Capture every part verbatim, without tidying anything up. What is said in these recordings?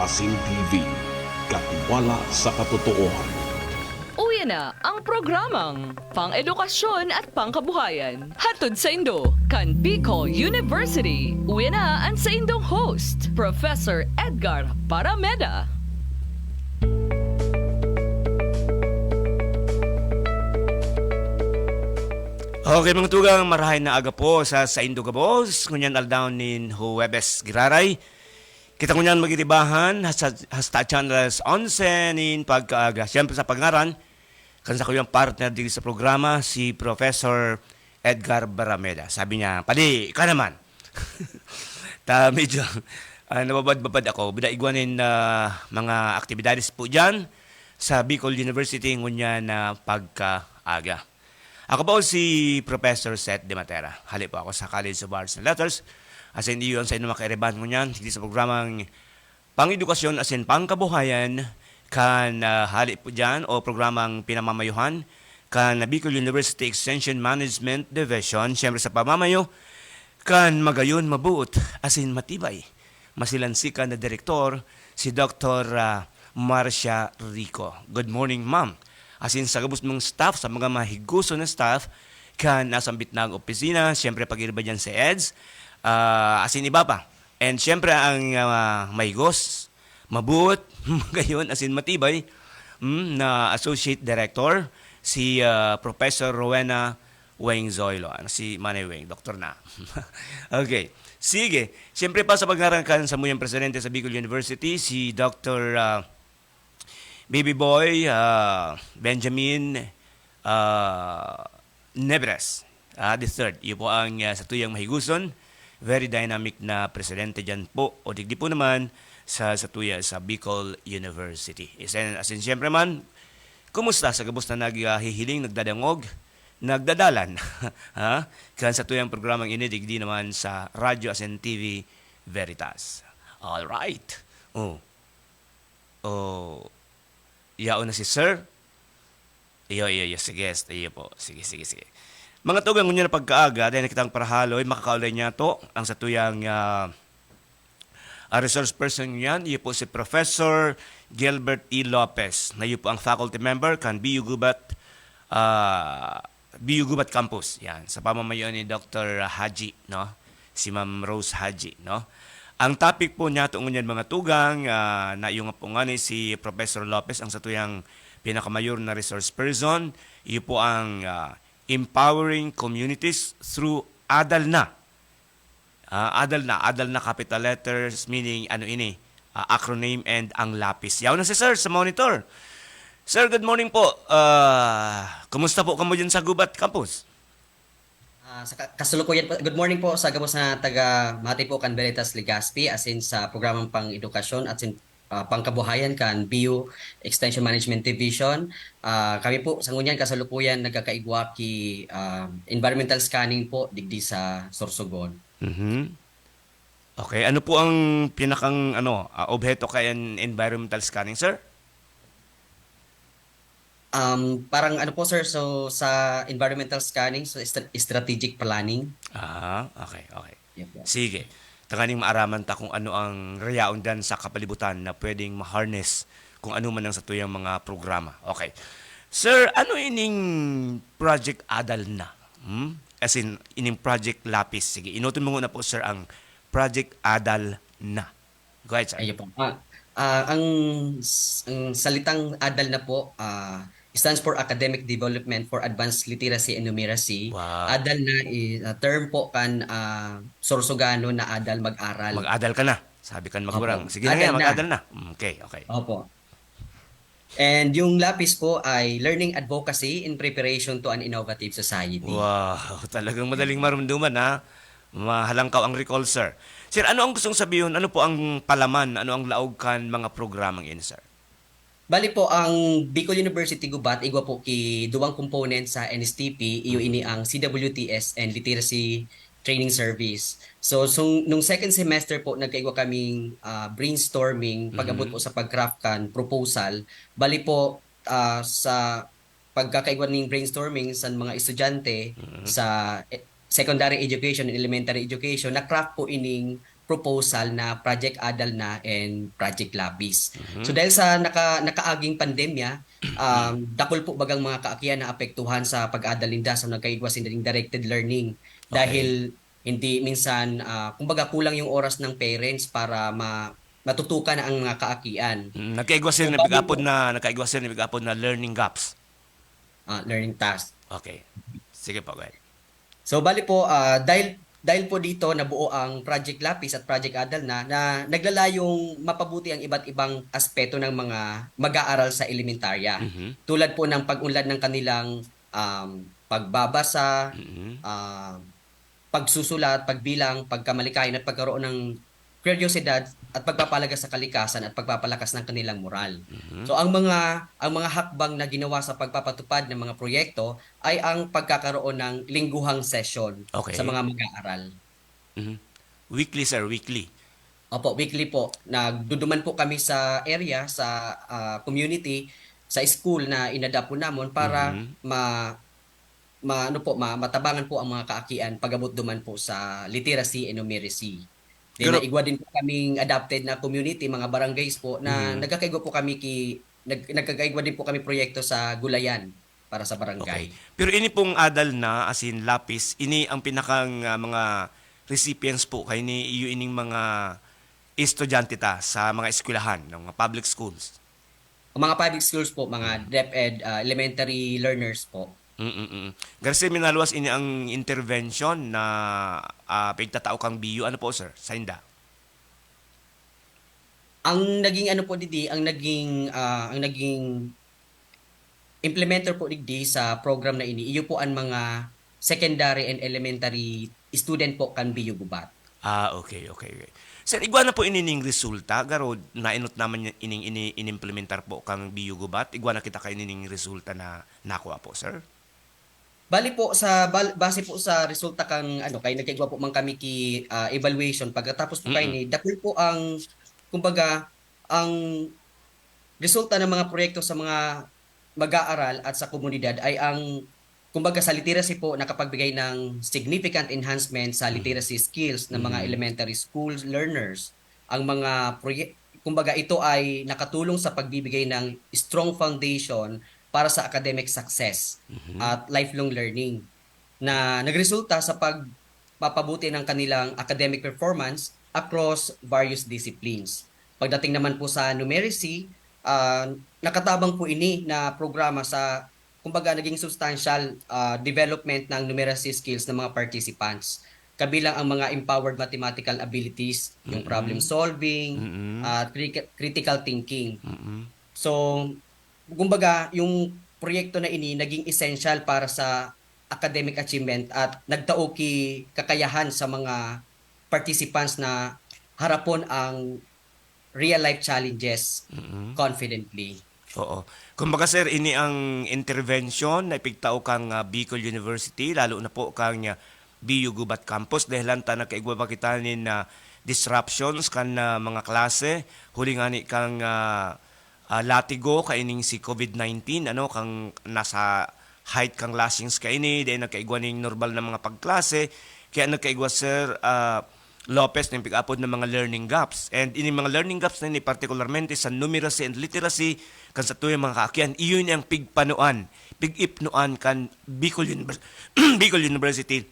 Asin T V, katiwala sa katotoohan. Uya na ang programang Pang-edukasyon at Pangkabuhayan. Hatod saindo kan Bicol University. Uya na an saindong host, Professor Edgar Parameda. Okay, mga tugang, marahay na aga po sa saindo gabos. Ngunyan aldaw nin Huwebes giraray. Kita ngunyan magiribahan hasta, hasta chan alas onse nin pagkaaga. Siyempre sa pangaran, kan sakuyang partner diri sa programa, si Professor Edgar Barameda. Sabi niya, "Padi, ikaw naman." Ta, medyo, ah, nababad-babad ako. Binaigwa nin, ah, mga aktibidades po dyan sa Bicol University ngunyan na pagkaaga. Ako po si Professor Seth De Matera. Hali po ako sa College of Arts and Letters. Asin iyo an saindong mga kairibahan ngunyan, digdi sa programang Pang-edukasyon asin pangkabuhayan kan, ah, hali po diyan o programang pinamamayuhan kan Bicol University Extension Management Division, siyempre sa pamamayo kan magayon, mabuot asin matibay, masilansikan na direktor, si Doktor, ah, Marcia Rico. Good morning, ma'am. Asin sa gabos mong staff, sa mga mahiguson na staff kan nasambit na opisina, siyempre pag-iriba diyan si Eds, ah, asin iba pa. And siyempre ang, ah, mahigos, mabuot, magayon, asin matibay, hmm, na Associate Director, si, ah, Professor Rowena Weng Zoilo. Ano, si Manay Weng, doktor na. Okay. Sige. Siyempre pa sa pagngarakan sa muyang presidente sa Bicol University, si Doktor, ah, Baby Boy, ah, Benjamin, ah, Nebres, ah, the third. Iyo po ang, ah, satuyang mahiguson, very dynamic na presidente diyan po, o digdi po naman sa, satuya sa Bicol University. Asin, asin siyempre man, kumusta sa gabos na naghihiling, nagdadangog, nagdadalan? Ha? Kan satuyang programang ini, digdi naman sa Radyo asin T V Veritas. All right. Oh. Oh. Yaon na si Sir. Iyo, iyo, iyo. Sige, iyo po. Sige, sige, sige. Mga tugang, ngunyan na pagkaaga, dahil na kitang parahaloy, makakaulay niya to, ang satuyang, ah, ah, resource person niyan, iyo po si Professor Gilbert E. Lopez, na iyo po ang faculty member kan B U Gubat, ah, B U Gubat Campus. Yan, sa pamamayo ni Doktor Haji, no? Si Ma'am Rose Haji, no? Ang topic po niya to ngunyan, mga tugang, ah, na iyo nga po ngani si Professor Lopez, ang satuyang pinakamayor na resource person, iyo po ang, ah, Empowering Communities Through ADALNA. Ah, ADALNA, ADALNA capital letters, meaning ano ini? Ah, acronym and ang lapis. Yaw na si Sir sa monitor. Sir, good morning po. Ah, kumusta po kamo dyan sa Gubat Campus? Ah, sa ka-, kasalukuyan po, good morning po sa gabos na taga Mati po kan Veritas Legazpi, asin sa programang pang-edukasyon at sin-, ah, pangkabuhayan kan B U Extension Management Division. Ah, kami po sa ngunyan kasalukuyan nagkakaigwa ki, ah, environmental scanning po digdi sa Sorsogon. Mhm. Okay, ano po ang pinakang, ano, ah, obheto kan environmental scanning, sir? Um, parang ano po, sir, so sa environmental scanning, so stra-, strategic planning. Ah, okay, okay. Yun po. Sige. Tanganing maaraman ta kung ano ang rayaon dan sa kapalibutan na pwedeng ma-harness kung ano man ang satuyang mga programa. Okay. Sir, ano ining Project ADALNA? Hmm? As in, ining Project Lapis. Sige, inuton mo na po, sir, ang Project ADALNA. Go ahead, sir. Ayun po. Ah, ah, ang s-, ang salitang ADALNA po, ah, stands for Academic Development for Advanced Literacy and Numeracy. Wow. ADALNA is a term po kan, ah, Sorsoganon na adal, mag-aral. Mag-adal ka na, sabi kan magurang. Opo. Sige na nga, ADALNA. Mag-adal na. Mm, okay, okay. Opo. And yung lapis po ay learning advocacy in preparation to an innovative society. Wow, talagang madaling marumduman, ha? Mahalangkaw ang recall, sir. Sir, ano ang gustong sabihon? Ano po ang palaman? Ano ang laog kan mga programang ini, sir? Bali po, ang Bicol University Gubat, igwa po ki duwang component sa N S T P, iyo ini ang C W T S and Literacy Training Service. So, so, nung second semester po, nagkaigwa kaming, ah, brainstorming, pag-abot Mhm. po sa pag-craft kan proposal. Bali po, ah, sa pagkakaigwa ning brainstorming sa mga estudyante Mhm. sa, eh, secondary education and elementary education, na-craft po ining proposal na Project Adal na and Project Lapis. Mhm. So, dahil sa naka-, nakaaging pandemya, um, dakul po bagang mga kaakian na apektuhan sa pag-adal ninda sa nagkaigwa sinda ning directed learning. Okay. Dahil hindi minsan, ah, kumbaga kulang yung oras ng parents para ma-, matutukan ang mga kaakian. Mm, nagkaigwa sila So, ni bali pag-apod po na, nagkaigwa sila ni bag-apod na learning gaps. Ah, learning task. Okay. Sige po, go ahead. So, bali po, ah, dahil, dahil po dito nabuo ang Project Lapis at Project Adal na, na naglalayong mapabuti ang iba't ibang aspeto ng mga mag-aaral sa elementarya. Mhm. Tulad po ng pag-unlad ng kanilang, um, pagbabasa, Mhm. ah, pagsusulat, pagbilang, pagkamalikayan at pagkaroon ng kuryosidad at pagpapalagas sa kalikasan at pagpapalakas ng kanilang moral. Mhm. So, ang mga, ang mga hakbang na ginawa sa pagpapatupad ng mga proyekto ay ang pagkakaroon ng lingguhang session Okay. sa mga mag-aaral. Mhm. Weekly, sir, weekly. Opo, weekly po. Nagduduman po kami sa area, sa, ah, community, sa school na inadapt po namon para Mhm. ma-, ma-, ano po, ma-, matabangan po ang mga kaakian pag-abot duman po sa literacy and numeracy. Then, Pero naigwa din po kaming adapted na community, mga barangays po, na Mhm. nagkakaigwa po kami ki-, nag-, nagkakaigwa din po kami proyekto sa gulayan para sa barangay. Okay. Pero ini pong adal na, asin lapis, ini ang pinakang, ah, mga recipients po kay ni iyo ining mga estudyante ta sa mga eskwelahan, ng mga public schools? Ang mga public schools po, mga Mm. DepEd, ah, elementary learners po. Mm, mm. Garcia, minaluwas ini ang intervention na, ah, pigtatao kang B U. Ano po, sir? Sainda? Ang naging ano po digdi, ang naging, ah, ang naging implementer po digdi sa program na ini, iyo po ang mga secondary and elementary student po kan B U Gubat. Ah, okay, okay, okay. Sir, igwa na po inining resulta, garo nainot naman niya ining ini-, inimplementar po kang B U Gubat. Igwa na kita kayo nining resulta na nakuha po, sir? Bali po, sa bal-, base po sa resulta kang, ano, kay nagkaigwa po man kami ki, ah, evaluation. Pagkatapos po Mm. kaini, dakul po ang, kumbaga, ang resulta ng mga proyekto sa mga mag-aaral at sa komunidad ay ang, kumbaga, sa literacy po, nakapagbigay ng significant enhancement sa Mm. literacy skills ng mga Mm. elementary school learners. Ang mga proye-, kumbaga, ito ay nakatulong sa pagbibigay ng strong foundation para sa academic success Mhm. at lifelong learning na nagresulta sa pagpapabuti ng kanilang academic performance across various disciplines. Pagdating naman po sa numeracy, ah, nakatabang po ini na programa sa, kumbaga, naging substantial, ah, development ng numeracy skills ng mga participants, kabilang ang mga empowered mathematical abilities, yung Mm-mm. problem solving, Mm-mm. at criti-, critical thinking. Mm-mm. So, kumbaga, yung proyekto na ini naging essential para sa academic achievement at nagtao ki kakayahan sa mga participants na harapon ang real life challenges Mm. confidently. Oo. Kumbaga, sir, ini ang intervention na ipigtao kang, ah, Bicol University, lalo na po kang, ah, B U Gubat Campus. Dahilan ta nagkaigwa pa kita nin, ah, disruptions kan, ah, mga klase. Huli ngani kang, ah, ah, latigo kaining si covid nineteen, ano, kang nasa height kang lasings kaini, dai nagkaigwa ning normal na mga pagklase. Kaya nagkaigwa, Sir, ah, Lopez, ning pig-apod na mga learning gaps. And ini mga learning gaps na ini, partikularmente sa numeracy and literacy, kan satuyang mga kaakian, iyo ini ang pigpanuan, pig-ipnuan kan Bicol Univers-, Bicol University,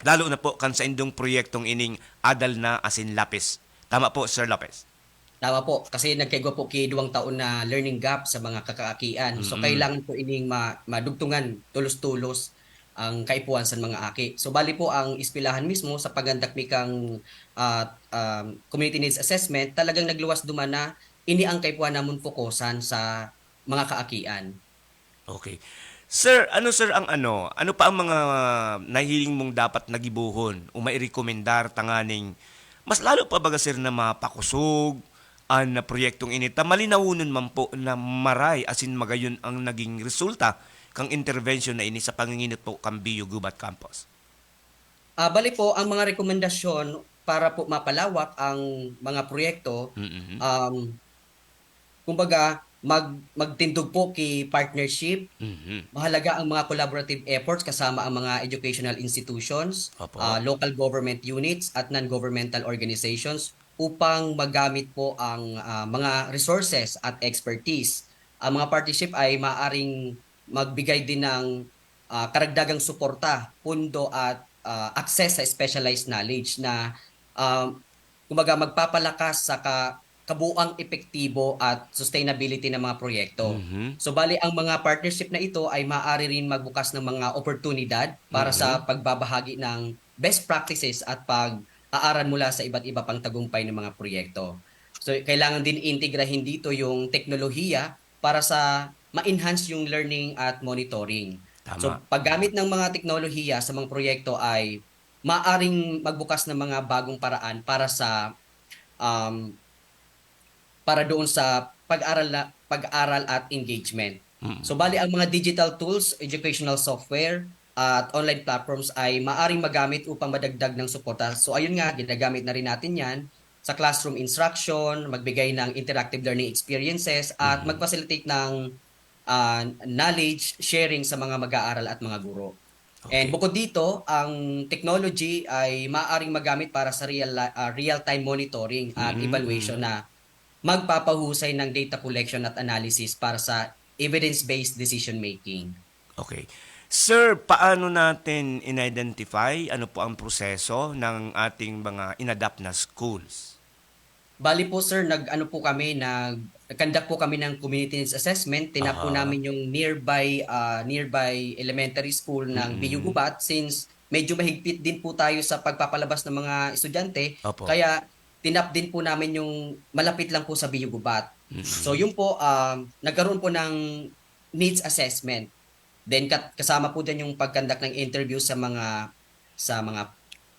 lalo na po kan saindong proyektong ining Adal na asin Lapis. Tama po, Sir Lopez? Tama po, kasi nagkaigwa po ki duwang taon na learning gap sa mga kakaakian. So, Mm. kailangan po ining ma-, madugtungan tolos-tolos ang kaipuhan sa mga aki. So, bali po ang eskwelahan mismo sa pagandakmi kang, ah, um, community needs assessment, talagang nagluwas duman na ini ang kaipuhan namon fokusan sa mga kaakian. Okay. Sir, ano, sir, ang ano, ano pa ang mga nahihiling mong dapat na gibohon o mairekomendar tanganing mas lalo pa baga, sir, na mapakosog an proyektong ini ta malinawonon man po na maray asin magayon ang naging resulta kang intervention na ini sa panginginot po kan B U Gubat Campus? Ah, bali po, ang mga rekomendasyon para po mapalawak ang mga proyekto, Mm-hmm. um, kumbaga, mag-, magtindog po ki partnership. Mhm. Mahalaga ang mga collaborative efforts kasama ang mga educational institutions, Opo. ah, local government units at non-governmental organizations upang magamit po ang, ah, mga resources at expertise. Ang mga partnership ay maaaring magbigay din ng, ah, karagdagang suporta, pundo at, ah, access sa specialized knowledge na, ah, kumbaga magpapalakas sa ka-, kabuuang epektibo at sustainability ng mga proyekto. Mhm. So bali ang mga partnership na ito ay maaari rin magbukas ng mga oportunidad para sa Mhm. pagbabahagi ng best practices at pag-aaral mula sa iba't iba pang tagumpay ng mga proyekto. So kailangan din integrahin dito yung teknolohiya para sa ma-enhance yung learning at monitoring. So Tama. paggamit ng mga teknolohiya sa mga proyekto ay maaring magbukas ng mga bagong paraan para sa, um, para doon sa pag-aral na, pag-aral at engagement. Mm. So bali ang mga digital tools, educational software, at online platforms ay maaring magamit upang madagdag ng suporta. So ayun nga, ginagamit na rin natin 'yan sa classroom instruction, magbigay ng interactive learning experiences, at Mhm. mag-facilitate ng, ah, knowledge sharing sa mga mag-aaral at mga guro. And Okay. bukod dito, ang technology ay maaaring magamit para sa real li-, ah, real-time monitoring at Mhm, evaluation mhm. na magpapahusay ng data collection at analysis para sa evidence-based decision making. Okay. Sir, paano natin in-identify ano po ang proseso ng ating mga in-adapt na schools? Bali po, sir, nag-ano po kami, nag-conduct po kami ng community needs assessment. Tinap po Aha. namin yung nearby, ah, nearby elementary school ng Mm. Biyo Gubat since medyo mahigpit din po tayo sa pagpapalabas ng mga estudyante. Opo. Kaya tinap din po namin yung malapit lang po sa Biyo Gubat. Mm. So yun po, um, nagkaroon po ng needs assessment. Then kat-, kasama po dyan yung pag-conduct ng interview sa mga, sa mga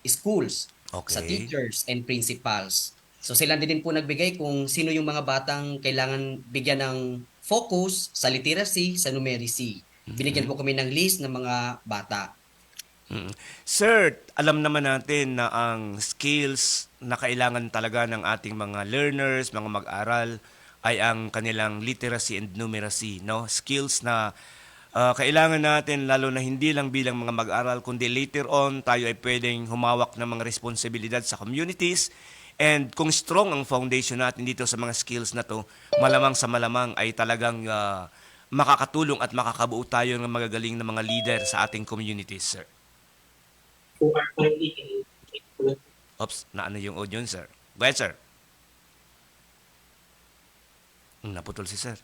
schools, sa Okay. teachers and principals. So sila din po nagbigay kung sino yung mga batang kailangan bigyan ng focus sa literacy, sa numeracy. Binigyan Mhm. po kami ng list ng mga bata. Mm. Sir, alam naman natin na ang skills na kailangan talaga ng ating mga learners, mga mag-aral, ay ang kanilang literacy and numeracy, no? Skills na, ah, kailangan natin, lalo na hindi lang bilang mga mag-aral, kundi later on, tayo ay pwedeng humawak ng mga responsibilidad sa communities. And kung strong ang foundation natin dito sa mga skills na 'to, malamang sa malamang ay talagang, ah, makakatulong at makakabuo tayo ng magagaling na mga leader sa ating communities, sir. Oops, naano yung audio, sir. Go ahead, sir. Hmm, naputol si sir.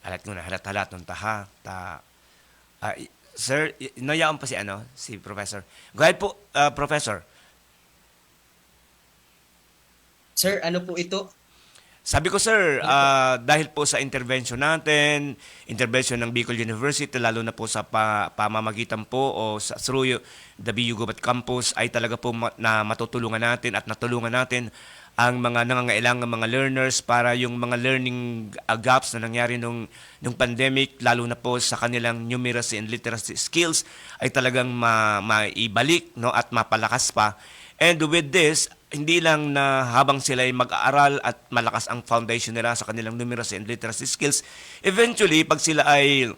Halat ko na, halat-halat nun ta, ha? Ta, ah, i-, sir, i-, nayaon pa si ano, si professor. Go ahead po, ah, professor. Sir, ano po ito? Sabi ko, sir, Ano po? ah, dahil po sa intervention natin, intervention ng Bicol University, lalo na po sa pa-, pamamagitan po o sa, through y-, the B U Gubat Campus, ay talaga po ma-, na matutulungan natin at natulungan natin ang mga nangangailangang mga learners para yung mga learning, ah, gaps na nangyari nung, nung pandemic, lalo na po sa kanilang numeracy and literacy skills, ay talagang ma-, maibalik, no, at mapalakas pa. And with this, hindi lang na habang sila ay mag-aaral at malakas ang foundation nila sa kanilang numeracy and literacy skills, eventually, pag sila ay,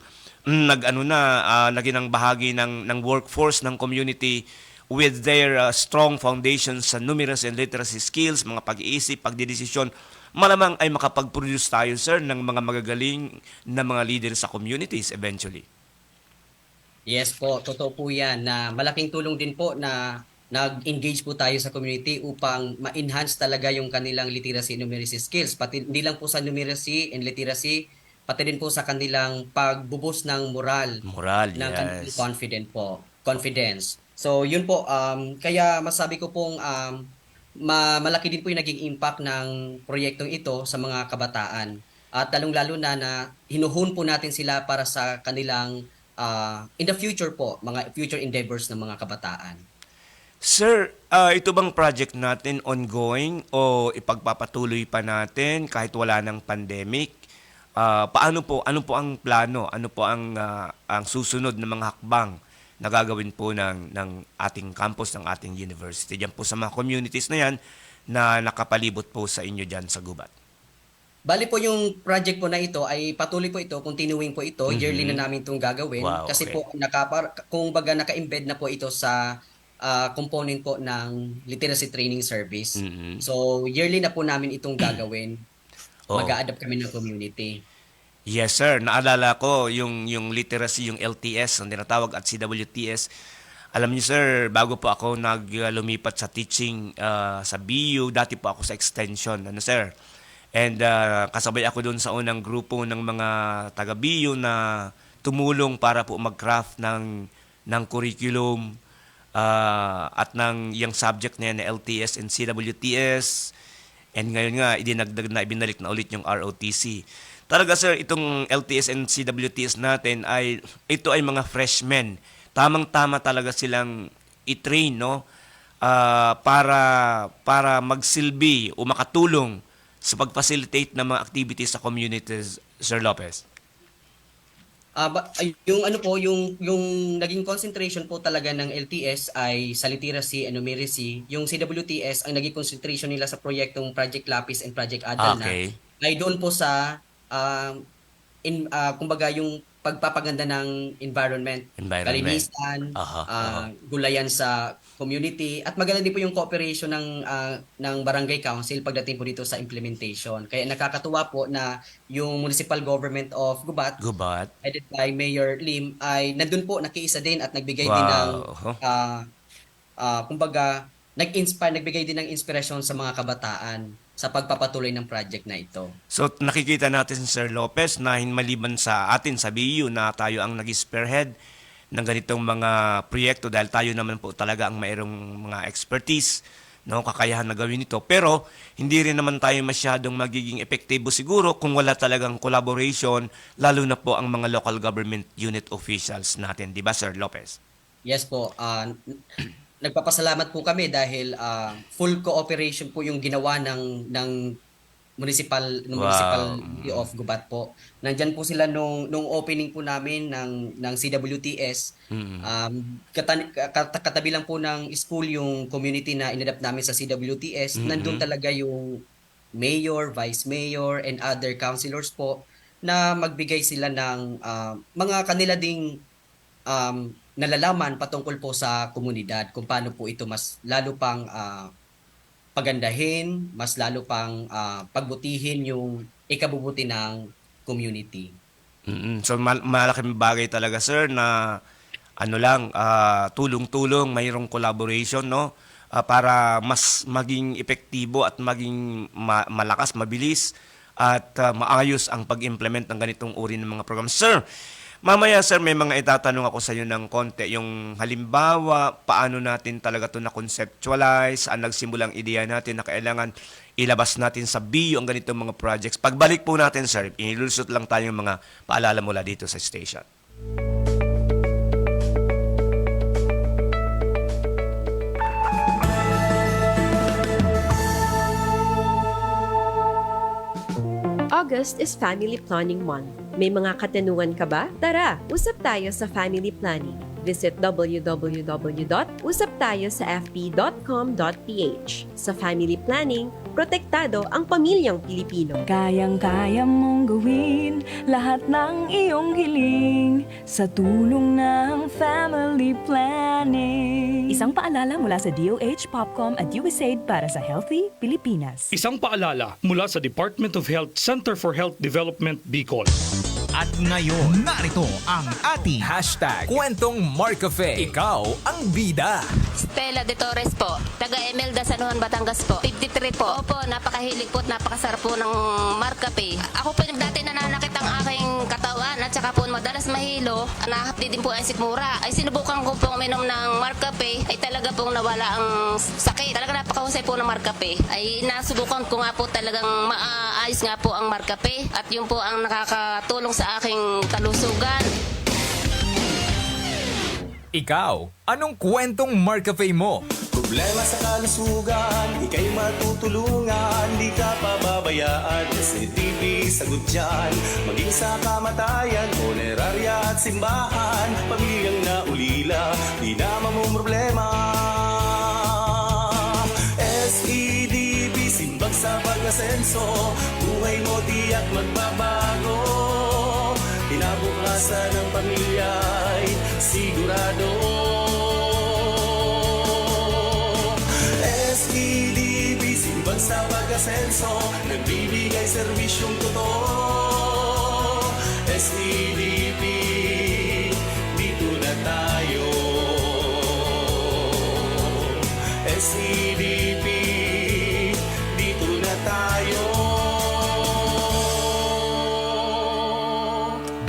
mm, nag-ano na, ah, naging ang bahagi ng, ng workforce ng community with their, ah, strong foundation sa numeracy and literacy skills, mga pag-iisip, pagdedesisyon, malamang ay makapag-produce tayo, sir, ng mga magagaling na mga leader sa communities eventually. Yes po, totoo po 'yan na malaking tulong din po na nag-engage po tayo sa community upang ma-enhance talaga yung kanilang literacy and numeracy skills. Pati hindi lang po sa numeracy and literacy, pati din po sa kanilang pagbu-boost ng moral, Moral, ng kanilang yes. confident po, confidence. So, yun po, um, kaya masabi ko pong, um, ma-, malaki din po yung naging impact ng proyektong ito sa mga kabataan. At lalong-lalo na, na hinuhon po natin sila para sa kanilang, ah, in the future po, mga future endeavors ng mga kabataan. Sir, ah, ito bang project natin ongoing o ipagpapatuloy pa natin kahit wala ng pandemic? Ah, paano po, ano po ang plano? Ano po ang, ah, ang susunod na mga hakbang na gagawin po ng, ng ating campus, ng ating university? Diyan po sa mga communities na yan na nakapalibot po sa inyo diyan sa Gubat. Bali po, yung project po na ito ay patuloy po ito, continuing po ito, yearly na Mhm. namin itong gagawin. Wow, Kasi okay. po, nakapar-, kung baga, naka-embed na po ito sa, ah, component po ng literacy training service. Mhm. So, yearly na po namin itong gagawin. Oo. Mag-a-adapt kami ng community. Yes, sir. Naalala ko yung, yung literacy, yung L T S, ang tinatawag, at C W T S. Alam niyo, sir, bago po ako nag, ah, lumipat sa teaching, ah, sa B U, dati po ako sa extension, ano, sir? And, ah, kasabay ako doon sa unang grupo ng mga taga B U na tumulong para po mag-craft ng, ng curriculum, ah, at ng, yung subject na yan na L T S and C W T S. And ngayon nga, idinagdag na, ibinalik na ulit yung R O T C. Talaga, sir, itong L T S and C W T S natin ay, ito ay mga freshmen. Tamang-tama talaga silang i-train, no? Ah, para, para magsilbi o makatulong sa pag-facilitate ng mga activities sa communities, Sir Lopez. Ah, ba, ay, yung ano po, yung, yung naging concentration po talaga ng L T S ay sa literacy and numeracy. Yung C W T S, ang naging concentration nila sa proyektong Project Lapis and Project Adal na Okay. ay doon po sa, ah, in, ah, kumbaga, yung pagpapaganda ng environment, Environment. kalinisan, Aha, ah, aha. gulayan sa community, at maganda din po yung cooperation ng, ah, ng barangay council pagdating po dito sa implementation. Kaya nakakatuwa po na yung Municipal Government of Gubat, Gubat. headed by Mayor Lim, ay nandun po, nakiisa din at nagbigay din ng, Wow. ah, ah, kumbaga, nag-inspire, nagbigay din ng inspirasyon sa mga kabataan sa pagpapatuloy ng project na ito. So, nakikita natin si Sir Lopez na hin-, maliban sa atin sa B U na tayo ang nag-spearhead ng ganitong mga proyekto, dahil tayo naman po talaga ang mayroong mga expertise, no, kakayahan na gawin ito. Pero hindi rin naman tayo masyadong magiging epektibo siguro kung wala talagang collaboration, lalo na po ang mga local government unit officials natin, di ba, Sir Lopez? Yes po. Ah, n-, nagpapasalamat po kami dahil, ah, full cooperation po yung ginawa ng, ng municipal, ng Municipal Wow. City of Gubat po. Nandyan po sila nung, nung opening po namin ng, ng C W T S. Mm. Um, katan-, ka-, ka-, katabi lang po ng school yung community na inadapt namin sa C W T S. Mm-hmm. Nandun talaga yung mayor, vice mayor, and other councilors po na magbigay sila ng, ah, mga kanila ding, um, nalalaman patungkol po sa komunidad, kung paano po ito mas lalo pang, ah, pagandahin, mas lalo pang, ah, pagbutihin yung ikabubuti ng community. Mm. So, mal-, malaking bagay talaga, sir, na ano lang, ah, tulong-tulong, mayroong collaboration, no? Ah, para mas maging epektibo at maging ma-, malakas, mabilis, at, ah, maayos ang pag-implement ng ganitong uri ng mga program. Sir, mamaya, sir, may mga itatanong ako sa iyo ng konti. Yung halimbawa, paano natin talaga 'to na-conceptualize, saan nagsimula ang ideya natin na kailangan ilabas natin sa B U ang ganitong mga projects. Pagbalik po natin, sir, inilulusot lang tayong mga paalala mula dito sa station. August is Family Planning Month. May mga katanungan ka ba? Tara, usap tayo sa family planning. Visit w w w dot usap tayo sa f b dot com dot p h. Sa family planning, protektado ang pamilyang Pilipino. Kayang-kaya mong gawin lahat ng iyong hiling sa tulong ng family planning. Isang paalala mula sa D O H, POPCOM at U S A I D para sa Healthy Pilipinas. Isang paalala mula sa Department of Health, Center for Health Development, Bicol. At ngayon, narito ang ating hashtag Kwentong Marcafe. Ikaw ang bida. Stella de Torres po, taga Imelda, San Juan, Batangas po. Fifty-three po. Opo, napakahilig po at napakasarap po ng Marcafe. Ako po yung dati nananakit ang aking katawan at saka po madalas mahilo. Nahapdi din po ang sikmura. Ay sinubukan ko pong uminom ng Marcafe, ay talaga pong nawala ang sakit. Talaga napakahusay po ng Marcafe. Ay nasubukan ko nga po talagang maayos nga po ang Marcafe. At yun po ang nakakatulong sa aking kalusugan. Ikaw, anong kwentong Marcafe mo? Problema sa kalusugan, ika'y matutulungan, di ka pababayaan. S A D B, sagot yan, maging sa kamatayan, punerarya at simbahan, pamilyang naulila, di na mamumroblema. S A D B, simbag sa pag-asenso, buhay mo di Magbabago, kinabukasan ng pamilya ay sigurado. S E D P, simbag sa pag-asenso, nagbibigay serbisyong totoo. S E D P, dito na tayo. S E D P, dito na tayo.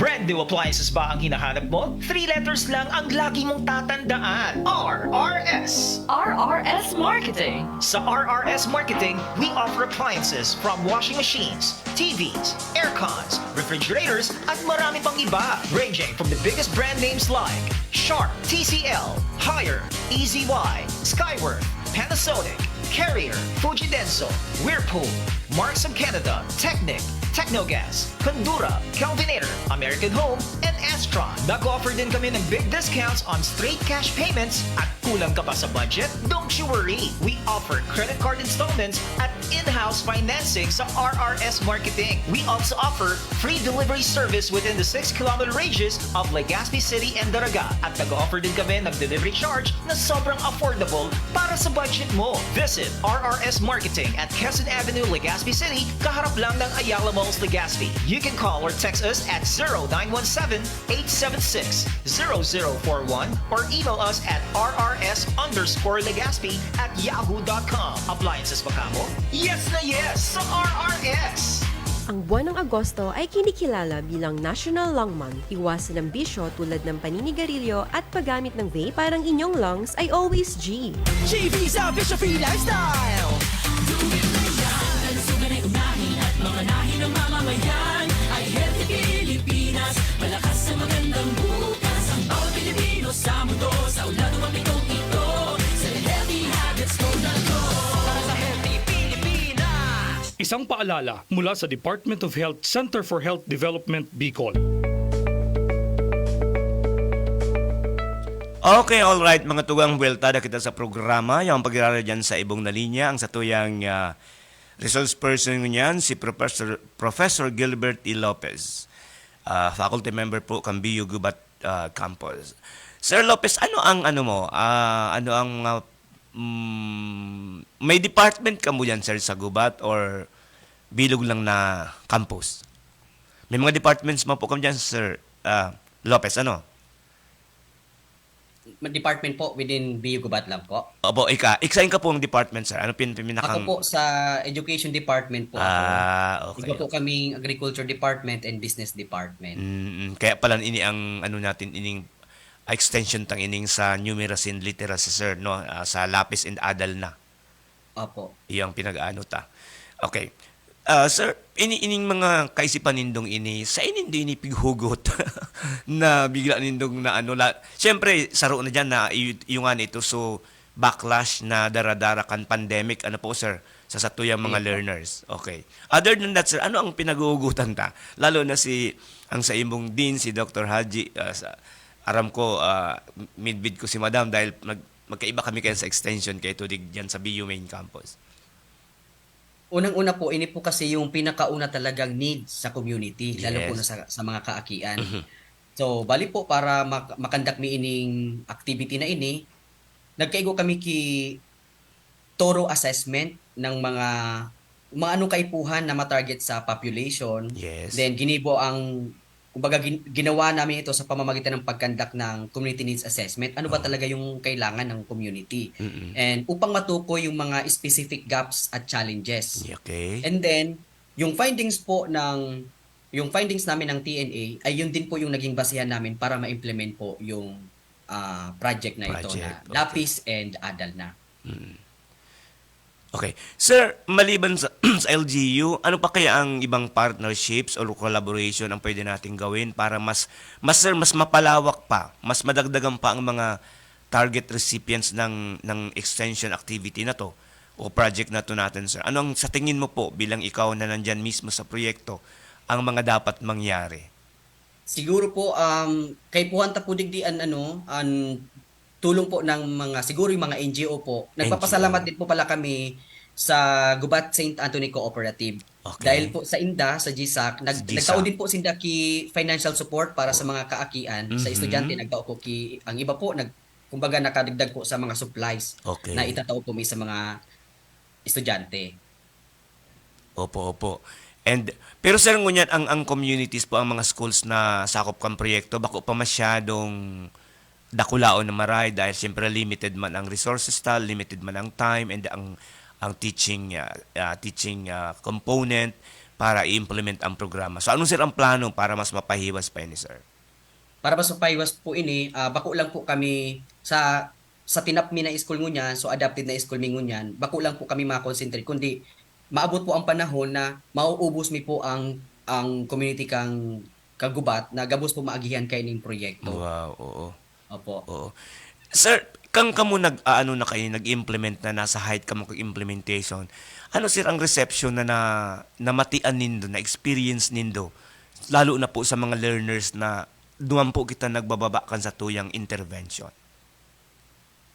Brand new appliances ba ang hinahanap mo? Three letters lang ang lagi mong tatandaan. R R S. R R S Marketing. Sa R R S Marketing, we offer appliances from washing machines, T Vs, aircons, refrigerators, at marami pang iba. Ranging from the biggest brand names like Sharp, T C L, Haier, E Z Y, Skyworth, Panasonic, Carrier, Fujidenso, Whirlpool, Marks of Canada, Technic, Technogas, Condura, Kelvinator, American Home, and Astron. Nag-offer din kami ng big discounts on straight cash payments at kulang ka pa sa budget? Don't you worry! We offer credit card installments at in-house financing sa R R S Marketing. We also offer free delivery service within the six kilometer radius of Legazpi City and Daraga. At nag-offer din kami ng delivery charge na sobrang affordable para sa budget mo. Visit R R S Marketing at Quezon Avenue, Legazpi City, kaharap lang ng Ayala Malls, Legazpi. You can call or text us at zero nine one seven, eight seven six, zero zero four one or email us at R R S underscore Legazpi at yahoo dot com. Appliances ba kamo? Yes na yes sa R R S! Ang buwan ng Agosto ay kinikilala bilang National Lung Month. Iwasan ang bisyo tulad ng paninigarilyo at paggamit ng vape para ang inyong lungs ay always G. G V sa Bisyo Free Lifestyle! Kalusugan ay unahin at mamanahin ng mamamayan. Ay Healthy Pilipinas, malakas sa magandang bukas. Ang bawat Pilipino sa mundo, sa ulado ang pitong ito. Sa Healthy Habits Code na to. Para sa Healthy Pilipinas! Isang paalala mula sa Department of Health, Center for Health Development, Bicol. Okay, all right, mga tugang, buwelta na kita sa programa. Yung pagirara dyan sa ibong na linya, ang satuyang ah, resource person ngunyan, si Professor, Professor Gilbert E. Lopez. Ah, faculty member po kan B U Gubat ah, Campus. Sir Lopez, ano ang ano mo? Ah, ano ang mga mm, may department ka mo diyan, sir, sa Gubat or bilog lang na campus? May mga departments man po kamo diyan, Sir ah, Lopez, ano? Department po within B U Gubat lang po. Opo, ika, iksain ka pong department, sir? Ano pin, pinakang... Ako po sa education department po ako. Ah, okay. Iba po kaming agriculture department and business department. Mm, kaya pala ini ang ano natin, ining extension tang ining sa numeracy and literacy, sir, no? Ah, sa lapis and adal na. Opo. Iyang pinag-ano ta. Okay. Ah, sir, ini ining mga kaisipan nindong ini, sa inindo ini pighugot na bigla nindong na ano la, siyempre, saro na diyan na iyo nga nito, so backlash na daradara kan pandemic, ano po, sir, sa satuyang mga Yes, sir. Learners. Okay. Other than that, sir, ano ang pinaghuhugutan ta? Lalo na si ang sa imong dean, si Doctor Haji, ah, sa, aram ko, ah, midbid ko si Madam dahil nag, magkaiba kami kaya sa extension kay tudig diyan sa B U main campus. Unang-una po, ini po kasi yung pinakauna talagang need sa community, lalo po Yes. na sa, sa mga kaakian. Mhm. So, bali po para mak- makandak mi ining activity na ini, nagkaigo kami ki thorough assessment ng mga mga anong kaipuhan na matarget sa population. Yes. Then ginibo ang kumbaga gin- ginawa namin ito sa pamamagitan ng pagkandak ng community needs assessment. Ano ba Oh. talaga yung kailangan ng community? Mm-mm. And upang matukoy yung mga specific gaps at challenges. Okay. And then, yung findings po ng yung findings namin ng T N A ay yun din po yung naging basihan namin para ma-implement po yung ah, project na ito Project, na okay. Lapis and Adal na. Mm. Okay. Sir, maliban sa, sa L G U, ano pa kaya ang ibang partnerships o collaboration ang pwede nating gawin para mas, mas, sir, mas mapalawak pa, mas madagdagan pa ang mga target recipients ng, ng extension activity na to o project na to natin, sir? Ano ang sa tingin mo po bilang ikaw na nandyan mismo sa proyekto ang mga dapat mangyari? Siguro po, um, kaipuhan ta po digdi an, ano, an tulong po ng mga, siguro yung mga N G O po. Nagpapasalamat N G O. Din po pala kami Sa Gubat Saint Anthony Cooperative. Okay. Dahil po sa inda, sa GSAC, nag-, Sa GSAC. nagtao din po sinda ki financial support para sa mga kaakian, sa Mhm. estudyante, nagtao po ki, ang iba po, nag-, kumbaga, nakadagdag po sa mga supplies Okay. na itatao po mi sa mga estudyante. Opo, opo. And, pero sir, ngunyan ang, ang communities po, ang mga schools na sakop kan proyekto, bako pa masyadong dakulaon na maray dahil siyempre limited man ang resources ta, limited man ang time and ang, ang teaching, ah, ah, teaching, ah, component para i-implement ang programa. So, ano sir ang plano para mas mapahiwas pa ini, sir? Para mas mapahiwas po ini, ah, bako lang po kami sa, sa tinap mi na school ngunyan, so adapted na school mi ngunyan, bako lang po kami ma-concentrate, kundi maabot po ang panahon na mauubos mi po ang, ang community kang Kagubat na gabos po maagihan kaining proyekto. Wow, oo. Opo. Oo. Sir, kan kamo nag-aano na kayo, nag-implement na, nasa height kamo kag implementation, ano sir ang reception na, na namatian nindo, na-experience nindo, lalo na po sa mga learners na duman po kita nagbababa kan satuyang intervention?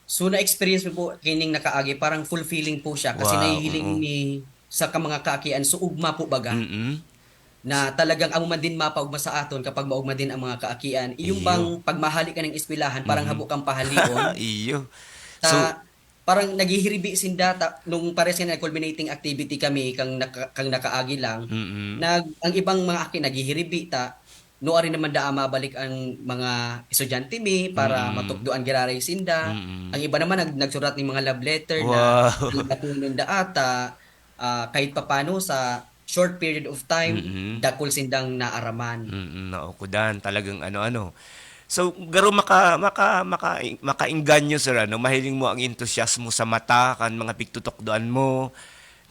So, na-experience mo po kining nakaagi, parang fulfilling po siya kasi Wow, nahihiling oo. ni sa ka mga kaakian, so ugma po baga, Mm. na talagang amo man din mapaugma sa aton kapag maugma din ang mga kaakian. Iyong Iyo. bang pagmahali ka ng eskwelahan, parang Mm. habo kang pahalion. Iyo. Sa, So parang naghihiribi sinda ta-, nung pares nga nag-culminating activity kami kang naka-, kang nakaagi lang, Mm. nag-, ang ibang mga aki naghihiribi ta, nuarin naman daa mabalik ang mga estudyante mi para Mm. matukdoan giraray sinda. Mm. Ang iba naman nag-, nagsurat ning mga love letter na Wow. ang batonon daa ta, ah, kahit papano sa short period of time, Mm. dakul sindang naaraman. Mm, naukudan. Talagang ano-ano. So, garo maka-, maka-, maka-, makaengganyo, sir, ano, mahiling mo ang entusiasmo sa mata kan mga pigtutukdoan mo,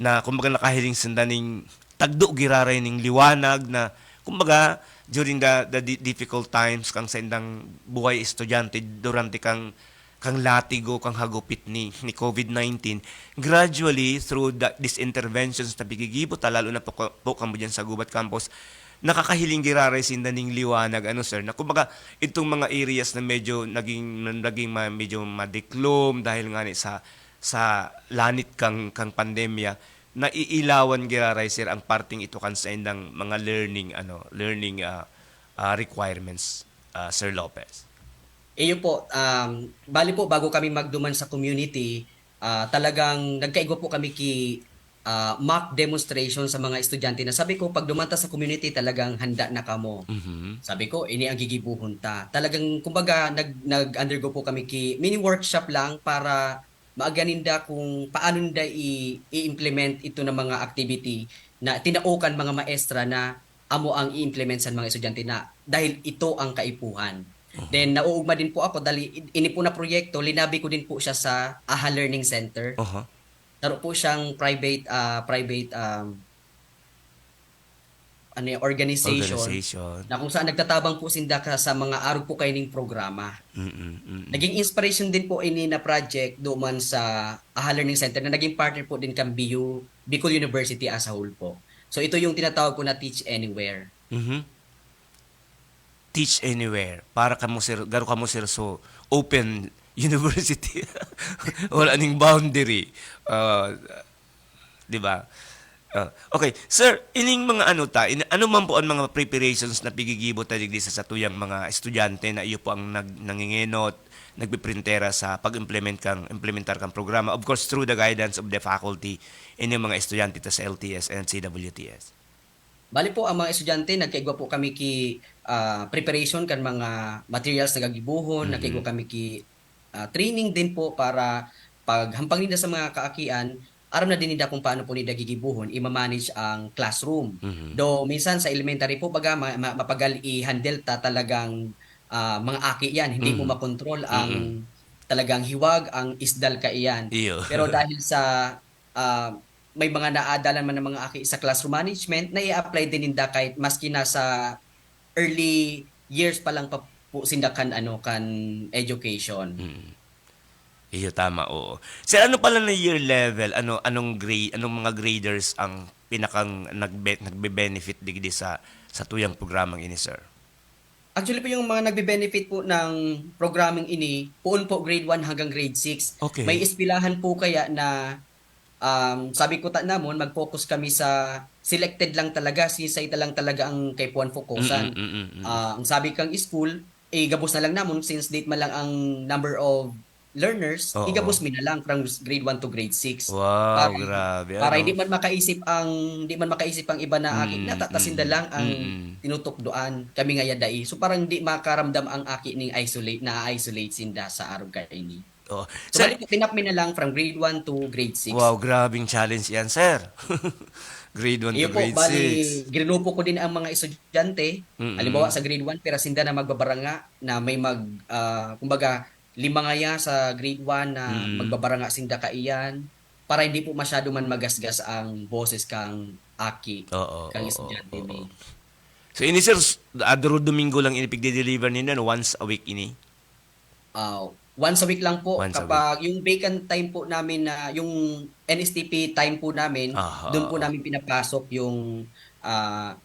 na kumbaga nakahiling sinda ning tagdo giraray ning liwanag na, kumbaga, during the, the di-, difficult times kang saindang buhay estudyante durante kang, kang latigo, kang hagupit ni, ni covid nineteen, gradually, through the, these interventions na pigigibo ta, lalo na po ka-, po kamo dyan sa Gubat Campus, nakakahiling giraray sinda ning liwanag, ano, sir, na kumbaga, itong mga areas na medyo naging, naging ma-, medyo madiklom dahil nga ni sa, sa lanit kang, kang pandemya, naiilawan giraray, sir, ang parting ito kan saindang mga learning, ano, learning, ah, ah, requirements, ah, Sir Lopez? Iyo po, um, bali po, bago kami magduman sa community, ah, talagang nagkaigwa po kami ki, ah, mock demonstration sa mga estudyante na sabi ko, "Pag duman ta sa community, talagang handa na kamo." Mhm. Sabi ko, "Ini ang gigibohon ta." Talagang, kumbaga, nag-, nag-undergo po kami ki mini workshop lang para maaga ninda kung paano ninda i-, i-implement ito na mga activity na tinao kan mga maestra na amo ang i-implement sa mga estudyante na dahil ito ang kaipuhan. Mhm. Then, nauugma din po ako, dali, ini po na proyekto, linabi ko din po siya sa AHA Learning Center. Aha. Saro po siyang private, ah, private, um, ano yan, organization, Organization. na kung saan nagtatabang po sinda ka sa mga arog po kaining programa. Mm, mm. Naging inspiration din po ini na project duman sa AHA Learning Center na naging partner po din kan B U, Bicol University as a whole po. So, ito yung tinatawag ko na Teach Anywhere. Mhm. Teach Anywhere. Para kamo, sir, garo kamo, sir, so open university. Wala ning boundary. Ah, di ba? Ah, okay. Sir, ining mga ano ta, in-, ano man po ang mga preparations na pigigibo ta digdi sa satuyang mga estudyante na iyo po ang nag-, nangingenot, nagpiprintera sa pag-implement kang, implementar kang programa? Of course, through the guidance of the faculty, ining mga estudyante ta sa L T S and C W T S. Bali po, ang mga estudyante, nagkaigwa po kami ki, ah, preparation kan mga materials na gagibohon, Mhm. nagkaigwa kami ki, ah, training din po para paghampang ninda sa mga kaakian, aram na din ninda kung paano po ninda gigibohon, ima-manage ang classroom. Mhm. Though, minsan sa elementary po, baga, ma-, ma-, mapagal i-handle ta talagang, ah, mga aki yan. Hindi mo Mhm. makontrol ang Mm. talagang hiwag, ang isdal kaiyan. Iyo. Pero dahil sa, ah, may mga naadalan man ng mga aki sa classroom management, nai-apply din ninda kahit maski nasa early years pa lang pa po sinda kan, ano, kan education. Mm. Iyo, tama, oo. Sir, ano pala na year level? Ano, anong grade, anong mga graders ang pinakang nagbe-, nagbe-benefit digdi sa, sa tuyang programang ini, sir? Actually po, yung mga nagbe-benefit po ng programang ini, poon po grade one hanggang grade six. Okay. May eskwelahan po kaya na Um, sabi ko ta namon, mag-focus kami sa selected lang talaga, si sa ita lang talaga ang kaipuhan fokusan. Mm, mm, mm, mm. Ah, ang sabi kang school, eh, gabos na lang namon since date man lang ang number of learners, Oo. igabos mi na lang from grade one to grade six. Wow, Para, grabe, para ano? hindi man makaisip ang hindi man makaisip ang iba na aki, Mm, natatasin na mm, lang ang mm. tinutukdoan. Kami nga yadai. So parang hindi makaramdam ang aki ning isolate, na-isolate sinda sa arog kaini. Oh. So, Sir, bali, tinap mi na lang from grade one to grade six. Wow, grabing challenge yan, sir. Grade one to Iyo po, grade bali, six. Grinupo ko din ang mga estudyante. Mm-mm. Halimbawa, sa grade one, pira sinda na magbabaranga na may mag, ah, kumbaga, lima ngaya sa grade one na Mm. magbabaranga sinda kaiyan para hindi po masyado man magasgas ang boses kang aki, Oo, kang oo, estudyante oo. mi. So, ini, sir, s-, adoro Domingo lang ini pigde-deliver ninyo, no? Once a week ini? Ah, once a week lang po. Once a Kapag yung vacant time po namin na, yung N S T P time po namin, Aha. Doon po namin pinapasok yung, ah,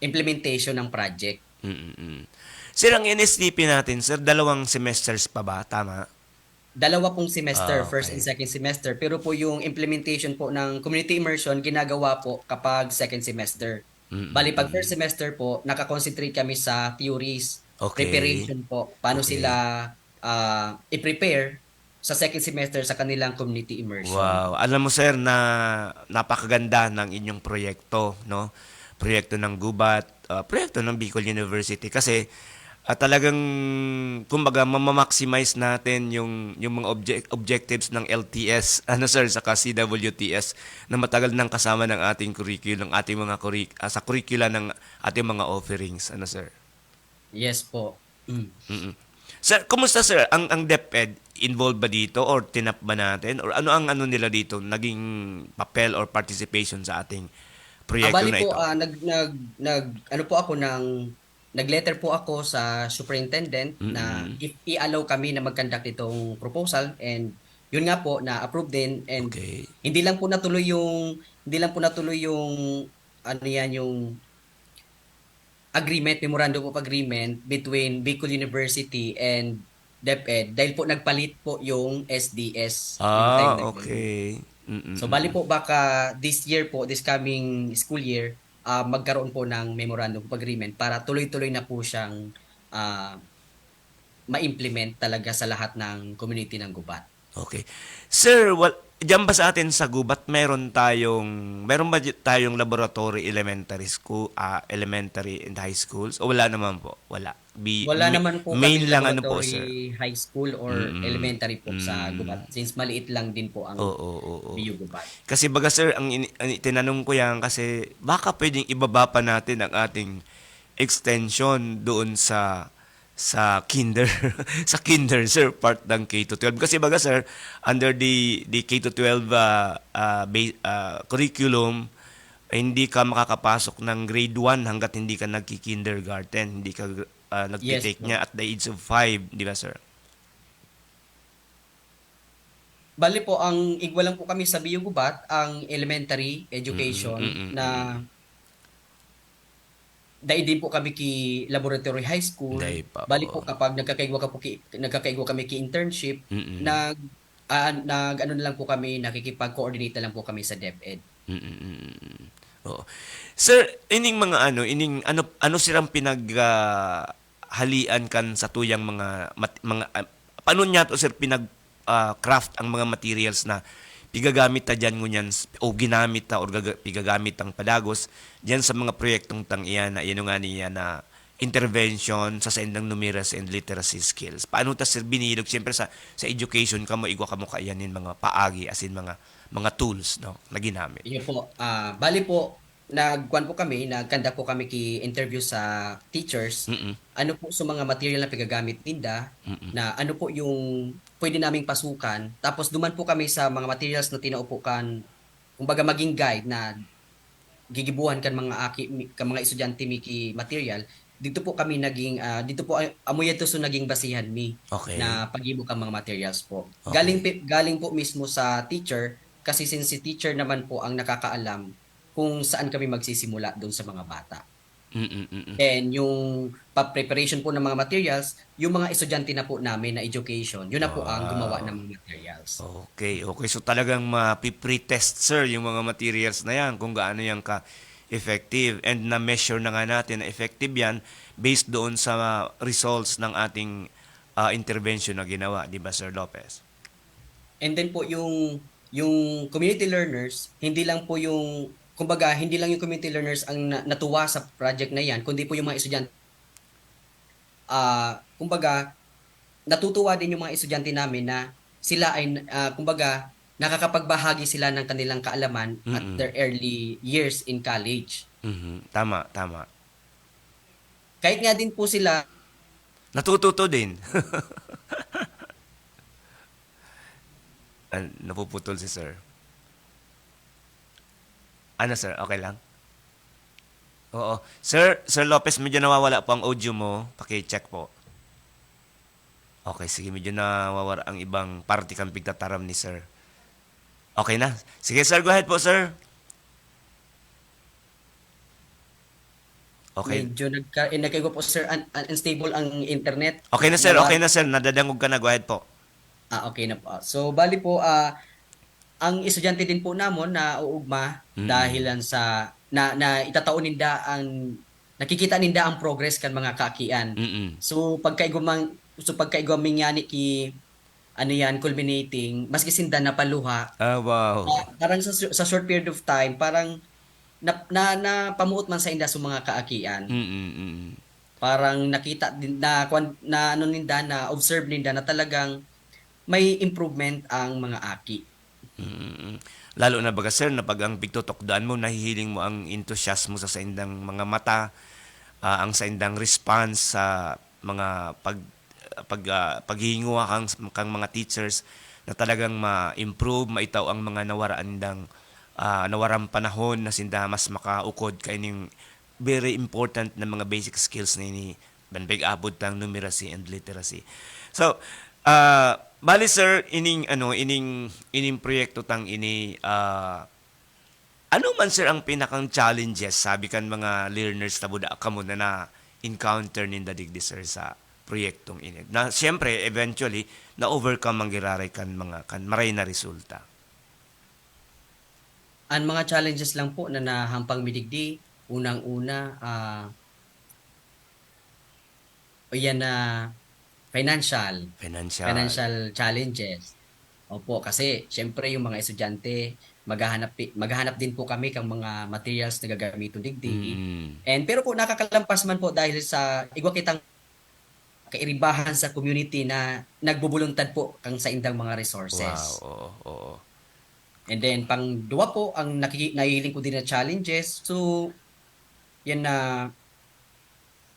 implementation ng project. Mm-mm. Sir, ang N S T P natin, sir, dalawang semesters pa ba? Tama? Dalawa pong semester, Ah, first okay. and second semester. Pero po yung implementation po ng community immersion, ginagawa po kapag second semester. Mm-mm. Bali, pag first semester po, nakakonsentrate kami sa theories, Okay. preparation po, paano Okay. sila, ah, i-prepare sa second semester sa kanilang community immersion. Wow. Alam mo, sir, na napakaganda ng inyong proyekto, no? Proyekto ng Gubat, ah, proyekto ng Bicol University kasi, ah, talagang, kumbaga, mama-maximize natin yung, yung mga object-, objectives ng L T S, ano, sir, saka C W T S na matagal nang kasama ng ating curriculum, ating mga curric-, ah, sa curricula ng ating mga offerings, ano, sir? Yes po. Mm. Mm-mm. Sir, kumusta, sir? Ang, ang DepEd, involved ba dito or tinap ba natin? Or ano ang ano nila dito? Naging papel or participation sa ating Ah, proyekto bali na po, ito? ah, nag, nag, nag, ano po ako ng, nag-letter po ako sa superintendent na Mm-mm. if i-allow kami na mag-conduct itong proposal, and yun nga po, na-approve din, and Okay. hindi lang po natuloy yung, hindi lang po natuloy yung, ano yan, yung agreement, memorandum of agreement between Bicol University and DepEd dahil po nagpalit po yung S D S yung time Ah, na yun. Okay. Mm-mm. So, bali po baka this year po, this coming school year, ah, magkaroon po ng memorandum of agreement para tuloy-tuloy na po siyang, ah, ma-implement talaga sa lahat ng community ng Gubat. Okay. Sir, wal-, diyan ba sa atin sa Gubat, meron tayong, meron ba di-, tayong laboratory elementary school, ah, elementary and high schools? O wala naman po? Wala. Bi-, Wala mi-, naman po main kaming lang ano po, sir? laboratory high school or Mm-mm. elementary po sa Mm. Gubat since maliit lang din po ang Oo, oo, oo. B U Gubat. Kasi baga, sir, ang ini-, ang tinanong ko yan kasi baka pwedeng ibaba pa natin ang ating extension doon sa, sa kinder, sa kinder, sir, part ng K to twelve. Kasi baga, sir, under the, the K to twelve, ah, ah, ba-, ah, curriculum, hindi ka makakapasok ng grade one hanggat hindi ka nagki-kindergarten, hindi ka, ah, Yes nagtitake po. niya at the age of five, di ba, sir? Bali po, ang igwa lang po kami sa B U Gubat, ang elementary education Mm, mm, mm, na mm. dai din po kami ki laboratory high school. Dai pa, Bali po, oo. kapag nagkakaigwa ka po ki, nagkakaigwa kami ki internship, Mm-mm. nag, ah, nag, ano na lang po kami, nakikipag-coordinate na lang po kami sa DepEd. Mm-mm. Oo. Sir, ining mga ano, ining ano, ano sirang pinag, ah, halian kan sa tuyang mga mat-, mga, ah, paano niya to, sir, pinag, ah, craft ang mga materials na pigagamit ta diyan ngunyan s-, o ginamit ta or gaga-, pigagamit ang padagos diyan sa mga proyektong tang iyan na, iyan nga niya na intervention sa saindang numeracy and literacy skills? Paano ta, sir, binilog? Siyempre, sa, sa education kamo, igwa kamo kaiyan nin mga paagi, as in, mga, mga tools, no, na ginamit. Iyo po. Ah, bali po, nagkuan po kami, nagkanda po kami ki interview sa teachers. Mm-mm. Ano po sa mga material na pigagamit ninda, Mm-mm. na ano po yung pwede naming pasukan. Tapos duman po kami sa mga materials na tinao po kan, kumbaga, maging guide na gigibuhan kan mga aki mi, kan mga estudyante mi ki material. Dito po kami naging, ah, dito po ay, amo yadto so naging basihan mi Okay. na paggibo kan mga materials po. Okay. Galing pi-, galing po mismo sa teacher, kasi since si teacher naman po ang nakakaalam kung saan kami magsisimula doon sa mga bata. Mm, mm. Then, yung pa-preparation po ng mga materials, yung mga estudyante na po namin na education, yun na po ang gumawa ng mga materials. Okay, okay. So talagang mapi-pre-test, sir, yung mga materials na yan kung gaano yan ka-effective. And na-measure na nga natin na effective yan based doon sa results ng ating ah, intervention na ginawa, di ba, Sir Lopez? And then po yung yung community learners, hindi lang po yung, kumbaga, hindi lang yung community learners ang na, natuwa sa project na yan, kundi po yung mga estudyante. Ah, kumbaga, natutuwa din yung mga estudyante namin na sila ay, ah, kumbaga, nakakapagbahagi sila ng kanilang kaalaman at Mm. their early years in college. Mhm. Tama, tama. Kahit nga din po sila, Natututo din. Ah, napuputol si sir. Ano, sir? Okay lang? Oo. Sir, Sir Lopez, medyo nawawala po ang audio mo. Paki-check po. Okay, sige. Medyo nawawala ang ibang parte kan pigtataram ni sir. Okay na? Sige, sir. Go ahead po, sir. Okay. Medyo nagka, eh, nagkaigo po, sir, un- un- unstable ang internet. Okay na, sir. Nawa- Okay na, sir. Nadadangog ka na. Go ahead po. Ah, okay na po. So, bali po, ah, ang estudyante din po namon na uugma Mm. dahil lang sa, na, na itatao ninda ang, nakikita ninda ang progress kan mga kaakian. Mm-mm. So, pagkaigwa mang, so, pagkaigwa mi ngani ki, ano yan, culminating, maski sinda napaluha, Ah, wow. ah, parang sa, sa short period of time, parang na, na, napamuot man sa inda sa mga kaakian. Mm-mm. Parang nakita din, na, kwan, na ano ninda, na observe ninda na talagang may improvement ang mga aki. Mm. Lalo na baga, sir, na pag ang pigtutokdaan mo, nahihiling mo ang entusiasmo sa saindang mga mata, ah, ang saindang response sa mga pag, pag, ah, paghihinguha kang, kang mga teachers na talagang ma-improve, maitaw ang mga nawaraan nindang, ah, nawarang panahon na sinda mas makaukod kaining very important na mga basic skills na ini, banbig abot tang numeracy and literacy. So, ah, bali, sir, ining, ano, ining, ining proyekto tang ini, ah, ano man, sir, ang pinakang challenges, sabi kan mga learners na buda kamo na na-encounter ninda digdi, sir, sa proyektong ini? Na, siyempre, eventually, na-overcome ang giraray kan mga, kan maray na resulta. Ang mga challenges lang po na nahampang mi digdi, unang-una, ah, o yan na financial, Financial. financial challenges. Opo, kasi siyempre yung mga estudyante, maghahanap, pi- maghahanap din po kami kang mga materials na gagamiton digdi. Mm. And pero po nakakalampas man po dahil sa igwa kitang kairibahan sa community na nagbubuluntad po kang saindang mga resources. Wow, oo, oo. And then pang duwa po ang nakiki- nahihiling ko din na challenges. So yan na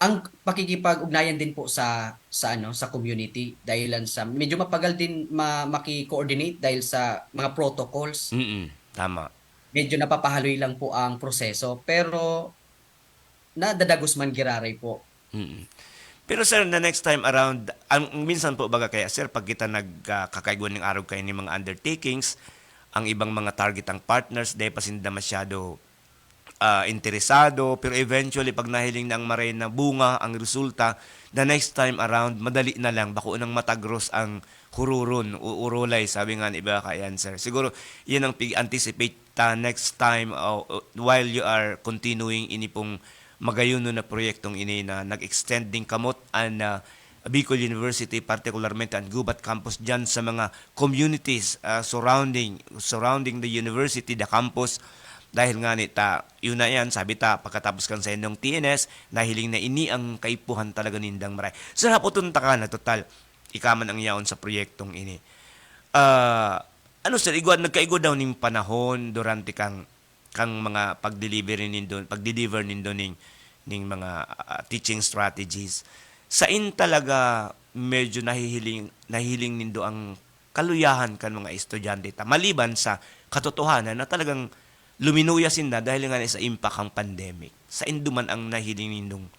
ang pakikipag-ugnayan din po sa sa ano sa community dahil lang sa medyo mapagal din ma- maki-coordinate dahil sa mga protocols. Mm, tama. Medyo napapahaloy lang po ang proseso pero nadadagos man giraray po. Mm. Pero sir, the next time around, ang minsan po baga kaya sir, pag kita nagkakaigwa ning arog kayo ning mga undertakings, ang ibang mga target ang partners, dahil pa sinda masyado ah, interesado, pero eventually pag nahiling na ang maray na bunga, ang resulta, the next time around, madali na lang, bako nang matagros ang hururon o urulay, sabi nga ni iba kay answer. Siguro, yan ang pig-anticipate ta next time uh, while you are continuing ini pong magayon na proyektong ini na nag-extend din kamot an uh, Bicol University, particularmente ang Gubat Campus, dyan sa mga communities uh, surrounding surrounding the university, the campus. Dahil nga ni ta, yun na yan, sabi ta, pagkatapos kan sa inyong T N S, nahiling na ini ang kaipuhan talaga nindang maray. Sir, hapoton ta ka na, total, ikaman ang yaon sa proyektong ini. Ah, ano sir, igwa, nagkaigwa daw ning panahon durante kang kang mga pag-delivery nindo, pag-deliver nindo ning ning mga ah, teaching strategies. Sain talaga medyo nahihiling nahiling nindo ang kaluyahan kan mga estudyante ta maliban sa katotohanan na talagang luminuya sinda dahil nga sa impact ang pandemic. Sain duman ang nahiling nindong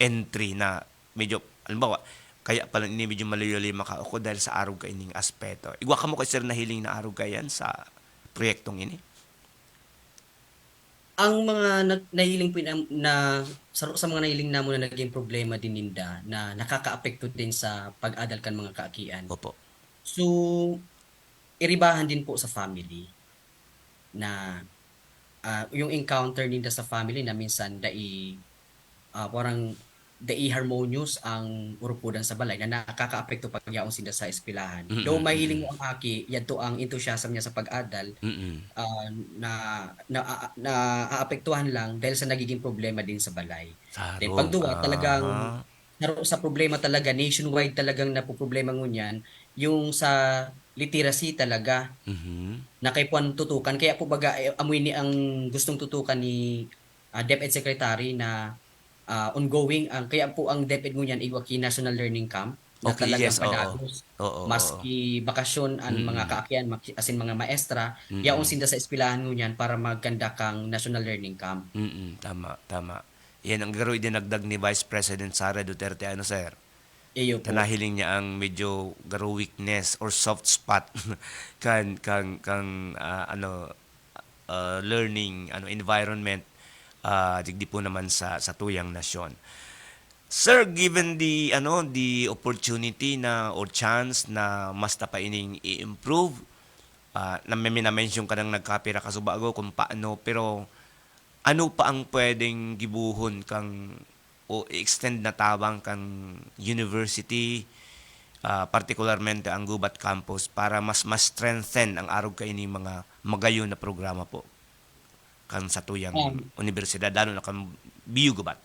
entry na medyo, halimbawa, kaya pala ini medyo malayo-layo makaukod dahil sa arog kaining aspeto. Igwa kamo kay sir nahiling na arog kayan sa proyektong ini? Ang mga nag-, nahiling po na, na, sa, sa mga nahiling namon na naging problema din ninda na nakakaapekto din sa pag-adal kan mga kaakian. Opo. So, iribahan din po sa family na, ah, yung encounter ninda sa family na minsan dai, ah, parang dai harmonious ang urupodan sa balay na nakakaapekto pag yaon sinda sa eskwelahan. Mm, Though mahiling mm. mo ang aki, yadto ang enthusiasm niya sa pag-adal, Mm. ah, na, na, naaapektuhan lang dahil sa nagiging problema din sa balay. Then Saro, pagduwa, talagang aha. saro sa problema talaga, nationwide talagang napoproblema ngunyan, yung sa literacy talaga Mhm. na kaipuhan tutukan. Kaya po baga, eh, amo ini ang gustong tutukan ni, ah, DepEd Secretary na, ah, ongoing ang, kaya po ang DepEd ngunyan igwa ki National Learning Camp na Okay, talagang yes, oo. padagos. Oo, oo. Maski bakasyon an mga Mm. kaakian, maki-, asin mga maestra, yaon Mm. sinda sa eskwelahan ngunyan para magkandak kang National Learning Camp. Mm, tama, tama. Yan ang garo idinagdag ni Vice President Sara Duterte, ano, sir? Iyo po. Ta nahiling niya ang medyo garo weakness or soft spot kan, kan, kan, ah, ano, ah, learning, ano, environment, ah, digdi po naman sa, sa tuyang nasyon. Sir, given the, ano, the opportunity na or chance na mas ta pa ining i-improve, ah, na may mina-mention ka nang nagkapira ka subago kung paano, pero ano pa ang pwedeng gibohon kang o i-extend na tabang kan university, ah, partikularmente ang Gubat Campus, para mas ma-strengthen ang arog kaini mga magayon na programa po kan satuyang Um, unibersidad, lalo na kan B U Gubat?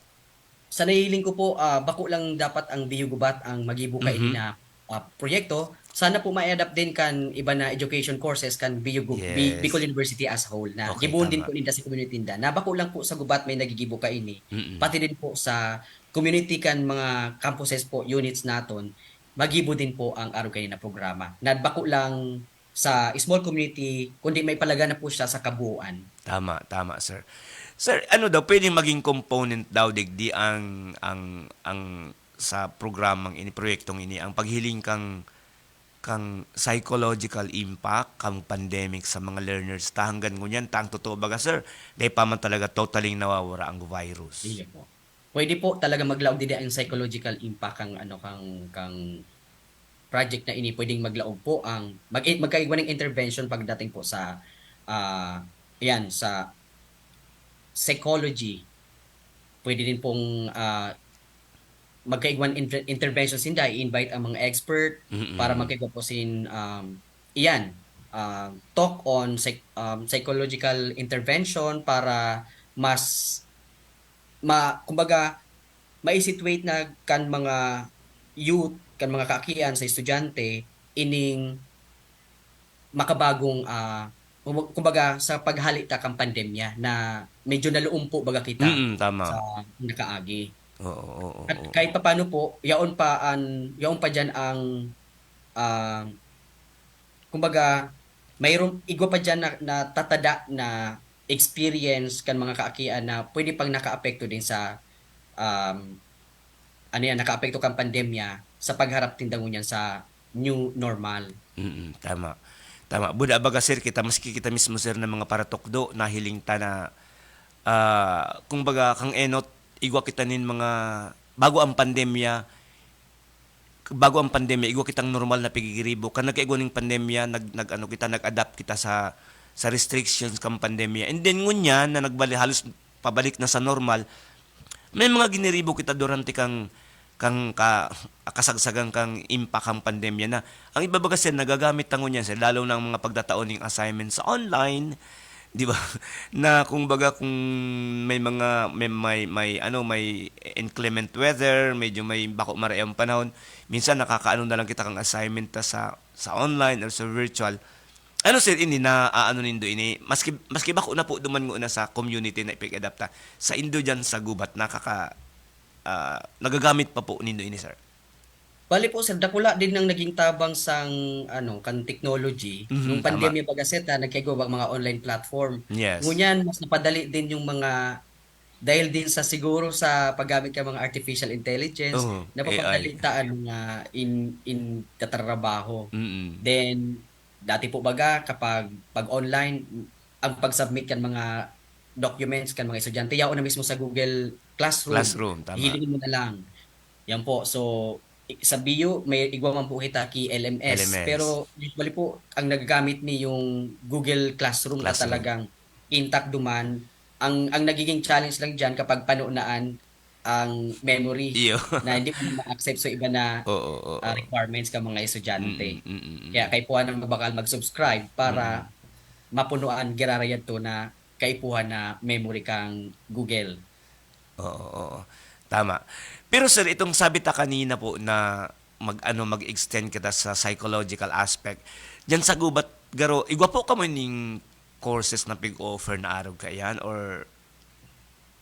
Sa nahihiling ko po, ah, bako lang dapat ang B U Gubat ang magibo kaini Mhm. na, ah, proyekto. Sana po ma-adapt din kan iba na education courses kan B U Gu-, Bi-, Yes. Bicol University as a whole na Okay, gibohon din tama. po ninda sa community ninda, na bako lang po sa Gubat may nagigibo kaini. Mm. Pati din po sa community kan mga campuses po, units naton, magibo din po ang arog kaini na programa. Na bako lang sa small community, kundi maipalaganap po siya sa kabuuan. Tama, tama, sir. Sir, ano daw, pwedeng maging component daw digdi ang, ang, ang sa programang ini, proyektong ini, ang paghiling kang, kang psychological impact kang pandemic sa mga learners ta hanggang ngunyan ta ang totoo baga, sir, dai pa man talaga totally nawawara ang virus. Iyo po. Pwede po talaga maglaog didi ang psychological impact kang ano, kang, kang project na ini. Pwedeng maglaog po ang, mag-, magkaigwa ng intervention pagdating po sa, ah, yan, sa psychology. Pwede din pong, ah, magkaigwa ng inter-, intervention sinda, i-invite ang mga expert Mm-mm. para magkaigwa po sin, um, iyan, ah, talk on psych-, um, psychological intervention para mas ma-, kumbaga, mai-situate na kan mga youth, kan mga kaakian sa estudyante, ining makabagong, ah, kumba-, kumbaga, sa paghali ta kan pandemya na medyo naluumpo baga kita Mm, tama. sa nakaagi. Oo, oo, At oo. kahit papaano po, yaon pa an-, yaon pa diyan ang, ah, kumbaga, mayroon, igwa pa diyan na, natatada na experience kan mga kaakian na pwede pang nakaapekto din sa, um, ano yan, nakaapekto kan pandemya sa pagharap tinda ngunyan sa new normal. Mm, tama. Tama. Buda baga, sir, kita, maski kita mismo, sir, na mga paratukdo, nahiling ta na, ah, kumbaga, kang enot, igwa kita nin mga, bago ang pandemya, bago ang pandemya, igwa kitang normal na pigigiribo. Kan nagkaigwa ning pandemya, nag-, nag-ano kita, nag-adapt kita sa, sa restrictions kang pandemya. And then, ngunyan na nagbali-, halos pabalik na sa normal, may mga giniribo kita durante kang, kang ka-, kasagsagan kang impact kang pandemya na ang iba baga, sir, nagagamit ta ngunyan, sir, lalo na ang mga pagtatao ning assignment sa online, di ba? Na kung baga, kung may mga, may, may, may, ano, may inclement weather, medyo may bako maray ang panahon, minsan nakakaano na lang kita kang assignment ta sa, sa online or sa virtual. Ano, sir, ini na, ah, ano nindo ini? Maski, maski bako na po duman ngona sa community na ipig-adapt ta, sa indo diyan sa gubat, nakaka-, ah, nagagamit pa po nindo ini, sir? Bale po, sir, dakula din ang naging tabang sang, ano, kan technology. Mhm, Nung tama. pandemya baga, sir, ta, nagkaigwa ang mga online platform. Yes. Ngunyan, mas napadali din yung mga, dahil din sa, siguro sa paggamit ka mga artificial intelligence, Oo, napapagdali A I. ta ang mga in, in katrabaho. Mm. Then, dati po baga, kapag pag-online, ang pag-submit kan mga documents kan mga estudyante, yaon na mismo sa Google Classroom. Classroom, tama. Hihiling mo na lang. Yan po. So, i- sa B U, may igwa man po kita ki L M S. L M S. Pero usually po, ang nagagamit ni yung Google Classroom na Classroom. Talagang intact duman. Ang, ang nagiging challenge lang dyan kapag panunaan ang memory Iyo. na hindi mo ma-accept sa iba na Oo, oo. ah, requirements ka mga estudyante. Mm, mm, mm. Kaya kaipuhan ang magbakal mag-subscribe para mapunuan girarayad to na kaipuhan na memory kang Google. Oo, oo. Tama. Pero sir, itong sabi ta kanina po na mag ano mag-extend kita sa psychological aspect. Diyan sa gubat garo, igwa po kamo ning courses na pig-offer na arog kaiyan or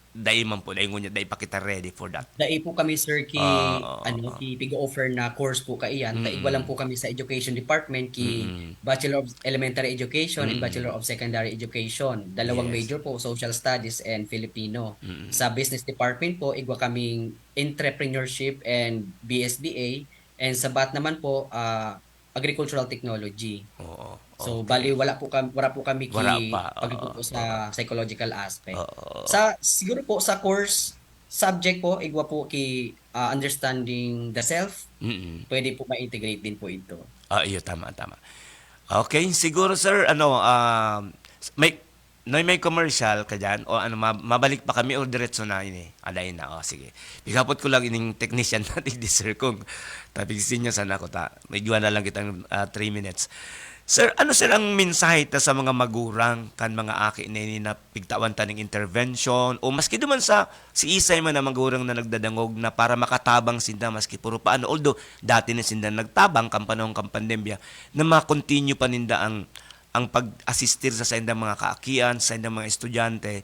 dai man po, dai ngunyan, dai pa kita ready for that. Dai po kami, sir, ki Ah, oo, ano, oo. Ki pig-offer na course po kaiyan. Mm. Kaigwa lang po kami sa education department, ki Mm. Bachelor of Elementary Education and Mm. Bachelor of Secondary Education. Dalawang Yes. major po, Social Studies and Filipino. Mm. Sa business department po, igwa kaming entrepreneurship and B S B A. And sa bat naman po, ah, agricultural technology. Oo. So, Okay. bali, wala po kami, wala po kami ki Wala pa, oo, pag-focus sa psychological aspect. Oo. Sa, siguro po sa course subject po, igwa po ki ah, understanding the self, Mm. Pwede po ma-integrate din po ito. Ah, iyo, tama, tama. Okay, siguro sir, ano, um, may, no, may commercial ka dyan? O ano, ma- mabalik pa kami o diretso na ini? Alay na, oh, sige. Pigapot ko lang ining technician natin di sir kung tapigsin niya sana ko ta. May iwan na lang kitang ah, three minutes. Sir, ano sir ang mensahe ta sa mga magurang kan mga aki na ini na pigtawan ta ning intervention o maski duman sa si isay man na magurang na nagdadangog na para makatabang sinda maski puro paano, although dati na sinda nagtabang kan panahon kan pandemya, na ma-continue pa ninda ang ang pag-asistir sa saindang mga kaakian, sa saindang mga estudyante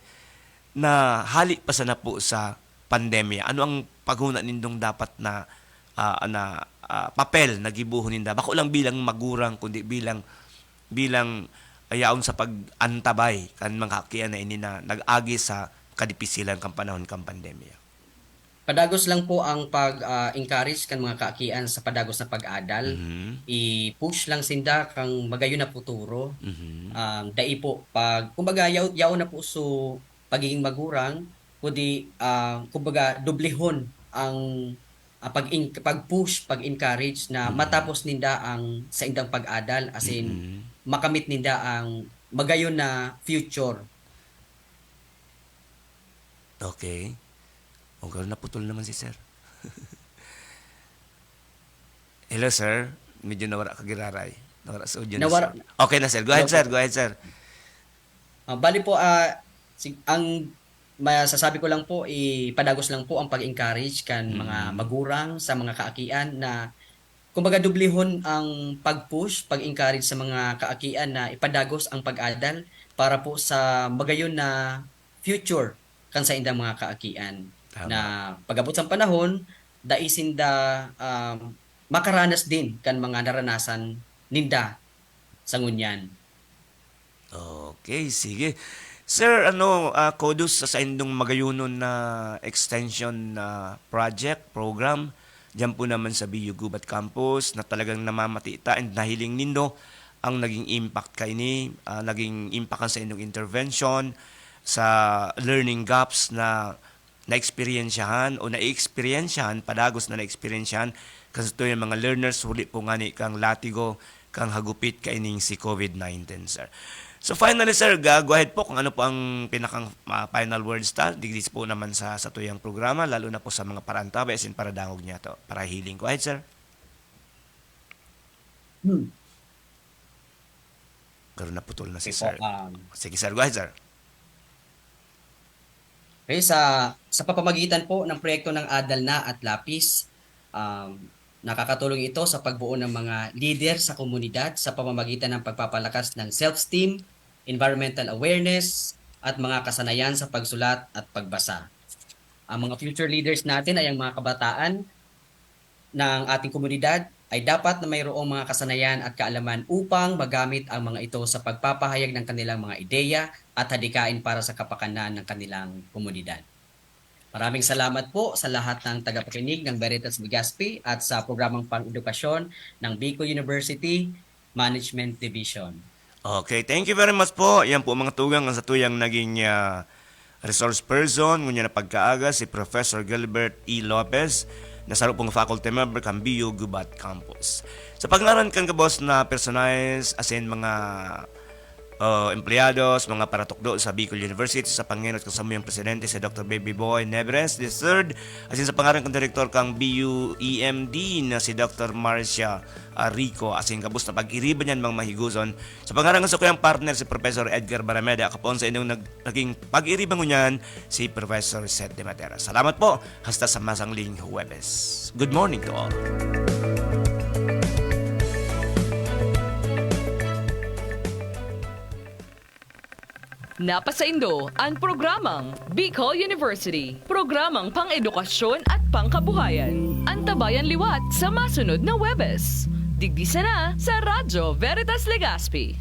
na hali pa sana po sa pandemya. Ano ang paghuna nindong dapat na ah, na ah, papel na gibohon ninda? Bako lang bilang magurang kundi bilang bilang ayaon sa pag-antabay kan mga kaakian na ini na nag-agi sa kadipisilan kan panahon kan pandemya. Padagos lang po ang pag-encourage kan mga kaakian sa padagos na pag-adal. Mhm. I-push lang sinda kang magayon na futuro. Mhm. Um, dai po pag kumbaga yaw, yaw na po so pagiging magurang kundi ah, kumbaga dublihon ang ah, pag pag-push, pag-encourage na Mhm. matapos ninda ang saindang pag-adal as in Mhm. makamit ninda ang magayon na future. Okay. O, garo naputol naman si sir. Hello, sir. Medyo nawara ka giraray. Nawara sa audio ni Nawara- sir. Okay na, sir. Go ahead, Hello, sir. sir. Go ahead, sir. Ah, bali po, ah, si, ang masasabi ko lang po, ipadagos lang po ang pag-encourage kan mga Mm. magurang sa mga kaakian na, kumbaga, dublihon ang pag-push, pag-encourage sa mga kaakian na ipadagos ang pag-adal para po sa magayon na future kan saindang mga kaakian. Tama. Na pag-abot sa panahon, dai sinda um, makaranas din kan mga naranasan ninda sa ngunyan. Okay, sige. Sir, ano, ah, kudos sa saindong magayonon na extension na project, program, diyan po naman sa B U Gubat Campus na talagang namamati ta and nahiling nindo ang naging impact kaini, ah, naging impact ang saindong intervention sa learning gaps na naeksperyensyahan o naeeksperyensyahan, padagos na naeksperyensyahan kan satuyang mga learners, huli po ngani kan latigo kan hagupit kaining si COVID nineteen, sir. So finally, sir, ga-, go ahead po kung ano po ang pinakang, ah, final words ta, digdi po naman sa satuyang programa, lalo na po sa mga paraantabay, as in paradangog niyato, parahiling. Go ahead, sir. Hmm. Garo naputol na si Okay po, sir. um, Sige, sir. Go ahead, sir. Okay, sa, sa pamamagitan po ng proyekto ng Adal na at Lapis, um, nakakatulong ito sa pagbuo ng mga lider sa komunidad sa pamamagitan ng pagpapalakas ng self-esteem, environmental awareness, at mga kasanayan sa pagsulat at pagbasa. Ang mga future leaders natin ay ang mga kabataan ng ating komunidad ay dapat na mayroong mga kasanayan at kaalaman upang magamit ang mga ito sa pagpapahayag ng kanilang mga ideya at hadikain para sa kapakanan ng kanilang komunidad. Maraming salamat po sa lahat ng tagapakinig ng Veritas Legazpi at sa programang pang-edukasyon ng Bicol University Management Division. Okay, thank you very much po. Yan po mga tugang ang satuyang naging ah, resource person ngunyan na pagkaaga si Professor Gilbert E. Lopez, na saro pong faculty member kan B U Gubat Campus. Sa pangaran kan gabos na personahe asin mga, ah, empleyados, mga paratukdo sa Bicol University, sa pangenot kan samuyang presidente, si Doctor Baby Boy Nebres the third, asin sa pangaran kan direktor kan B U E M D na si Doctor Marcia Rico, asin gabos na pag-iriba niyan, mga mahigoson. Sa pangaran kan sakuyang partner, si Professor Edgar Barameda, kapoon sa inyong nag-, naging pag-iriba ngunyan, si Professor Seth de Matera. Salamat po. Hasta sa masangling Huwebes. Good morning to all. Napasaindo ang programang Bicol University, programang pang-edukasyon at pangkabuhayan. Antabayan liwat sa masunod na Huwebes. Digdi sana sa Radyo Veritas Legazpi.